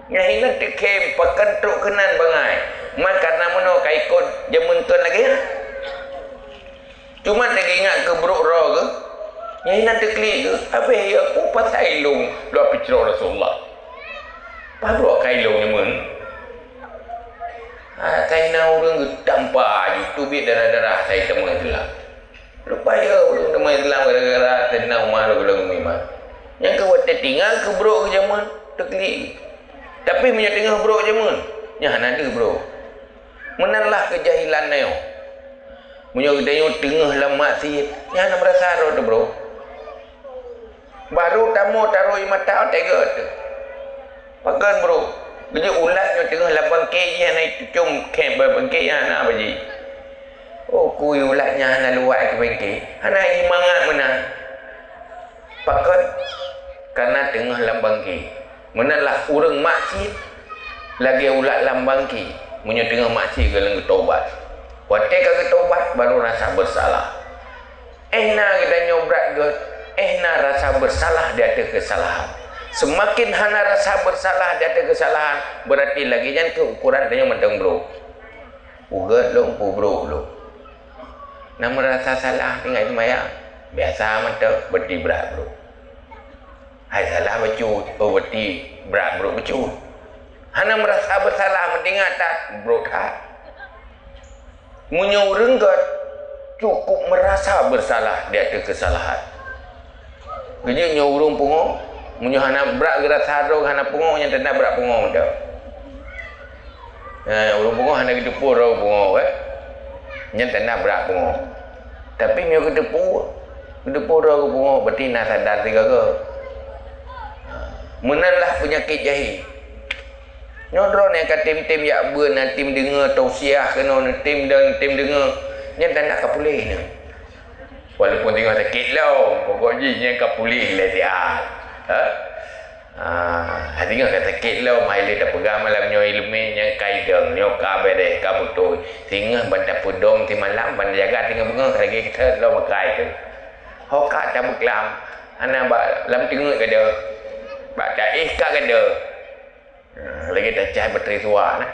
Nyan hinan teukhem pakon trok keunan bangai. Man kareuna meunoe ka ikot jameun kon lagée nyan. Cuma teuingat keu brok droe geuh, nyan hinan teuklik geuh, "Abéh ya, peue pasai lôn lôn peucrok Rasulullah? Pabrok akai lôn nyoe meuh?" Asai na ureuëng geutampa ju teubiet darah-darah asai teuma Islam. Leupah ya ureuëng teuma Islam gara-gara Saidina Umar lôn meuiman. Nyang keu watée teuingat keu brok geuh jameun, teuklik. Tapi meunyoe teungoh brok jameun, nyan hana deuh brok. Meunan lah keujahilan nyoe. Meunyoe geutanyoe teungoh lam maksiet, nyan hana meurasa droe teuh, bro. Barô tamoe taroi mata watée gét teuh. Pakon, bro? Geujok ulat nyoe teungoh lam bangke jih hana jitucom khem bak bangke nyan hana bak jih. Oh, kui ulat nyan hana luwat keu bangke. Hana jimangat meunan. Pakon? Kareuna teungoh lam bangke. Meunan lah ureuëng maksiet lagée ulat lam bangke, meunyoe teungoh maksiet gohlom geutobat. Watée ka geutobat, baru rasa bersalah. Éh na geutanyoe brat gét, éh na rasa bersalah di ateueh keusalahan. Seumaken hana rasa bersalah di ateueh keusalahan, beurati lagée nyan keuh ukoran tanyoe mantong brok. Peugét lom, peubrok lom. Na meurasa salah tinggai seumayang, biasa mantong, beurati brat brok. Hai salah bacut, oh, beurati brat brok bacut. Hana meurasa bersalah, meuingat that, brok that. Meunyoe ureuëng gét, cukup meurasa bersalah di ateueh keusalahan. Keujeuet nyoe ureuëng pungo, meunyoe hana brat geurasa droe hana pungo, nyan tanda brat pungo mantong. Eh, ureuëng pungo hana geuteupeue droe pungo, eh. Nyan tanda brat pungo. Tapi meunyoe geuteupeue, geuteupeue droe geupungo, beurati na sadar sigaga. Meunan lah peunyakét jahé. Nyoe droeneuh nyang ka tem-tem jak beuet, na tem deungoe tausiah keunoe, tem deungoe, tem deungoe. Nyan tanda ka puléh nyan. Walaupun teungoh sakét lom, pokok jih nyan ka puléh lé siat. Ha? Ah, teungoh ka sakét lom, hai lé tapeugah malam nyoe iéleumé nyang ka idong, nyoe ka beureh, ka beutôi. Singoh ban tapeudong simalam, ban jaga singoh beungoh lagée keusut lom makai tu. Ho ka tabeuklam, hana bak lam teungeut ka deuh. Bak taéh ka deuh. Ha, lagée tacah batri suwa nah.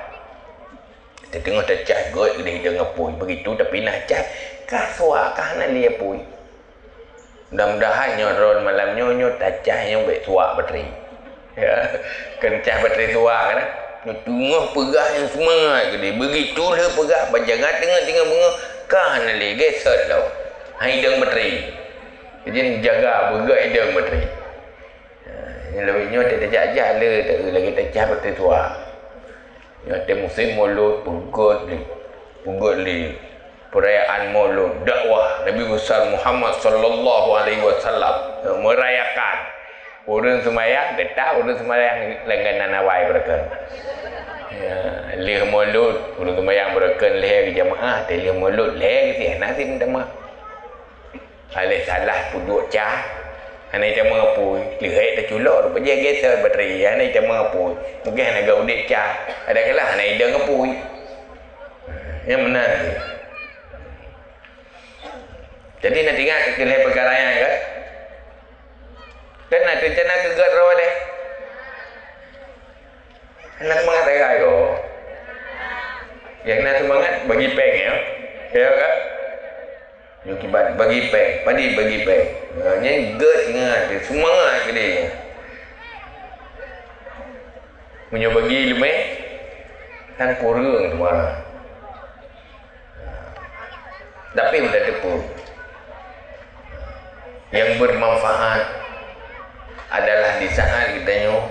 Teungoh tacah gét keudeh idong apui, begitu tapinah cah ka suwa ka hana lé apui. Mudah-mudahan nyoe droeneuh malam nyoe, nyoe tacah nyoe bék suwa batri. Ya, kon cah batri suwa kan. Nyoe teungoh peugah nyang seumangat keudeh, begitu lheueh peugah ban jaga teungeut-teungeut beungoh ka hana lé, geusut lom. Hai idong batri. Jadi jaga beugét idong batri. Ha, nyoe lawét nyoe teuh tajak-jak le, lagée tacah batri suwa. Nyoe teuh musém Maulud, peugét lé. Peugét lé. Perayaan Maulud, dakwah Nabi Besar Muhammad sallallahu alaihi wasallam. Merayakan. Ureuëng seumayang, geutap, ureuëng seumayang langganan awai beureukan. Ya, lheueh Maulud, ureuëng seumayang beureukan lhée jamaah, teuh lheueh Maulud lhée geusiah, na sit meutamah. Aleh salah peuduek cah, hana ita meungapui, leuhét taculok, rupajih geusut batri, hana ita meungapui, mungken hana geuudeb cah, ada kalah hana idong apui. Nyang meunan. Jadi na teuingat keu lhée peukara nyan kan? Kan na teuncana keu gét droe deh. Hana seumangat sagai ko. Nyang na seumangat bagi péng ya. Ya kan? Nyoe kiban bagi péng, padit bagi péng. Ha, nyan gét ingat, seumangat keudeh. Meunyoe bagi leumeh, kan kureueng teuma. Tapi udah teupeu. Yang bermanfaat adalah di saat kita nyoe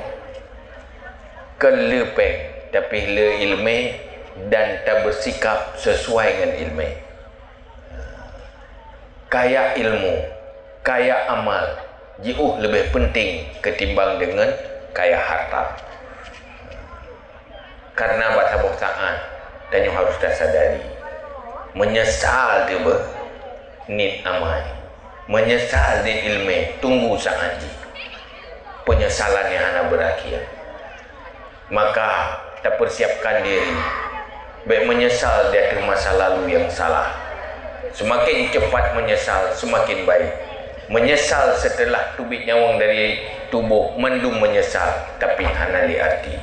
kon le péng, tapi le iéleumé dan tabersikap sesuai ngon iéleumé. Kaya ilmu, kaya amal, jiôh leubeh penting ketimbang deungon kaya harta. Karena bak saboh saat, tanyoe harus tasadari, meunyeusal teuh beuh niet amai, meunyeusal niet iéleumé, tunggu saat jih. Peunyesalan nyang hana beurakhé. Maka, tapersiapkan diri. Bék meunyeusal di ateueh masa lalu nyang salah. Seumaken cepat meunyeusal, seumaken baik. Meunyeusal seuteulah teubiet nyawöng dari tuboh, mandum meunyeusal, tapi hana lé arti.